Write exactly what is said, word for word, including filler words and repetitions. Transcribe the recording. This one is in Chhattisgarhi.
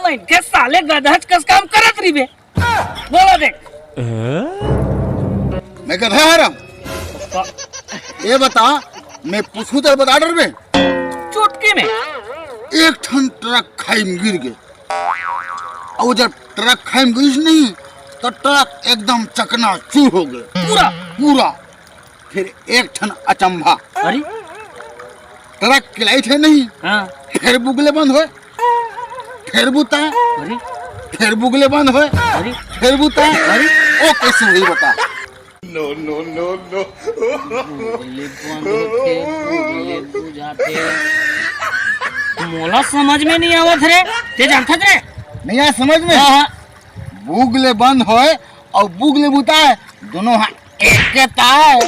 तइनके साले गधच कस काम करत रहिबे। बोला देख। मैं गधा हरंव? ये बता, मैं पूछहूं त बता डरबे? चुटकी में। एक ठन ट्रक खाई में गिर गे, अउ जब ट्रक खाई में गिस नहीं, त ट्रक एकदम चकनाचूर हो गे। पूरा? पूरा। फिर एक ठन अचंभा। अरे? ट्रक किलाइत हे नहीं, हाँ। फिर बुगले बंद होय, फिर बुताय, अरे? फिर बुगले बंद होय, अरे? फिर बुताय। अरे? ओ कइसे होही बता? बुगले बंद होथे, बुगले बुझाथे। मोला समझ में नहीं आवत रे, ते जानथस रे? नहीं आय समझ में? हाँ, हाँ। बुगले बंद होय अउ बुगले बुताय, दोनों हा एके ताय।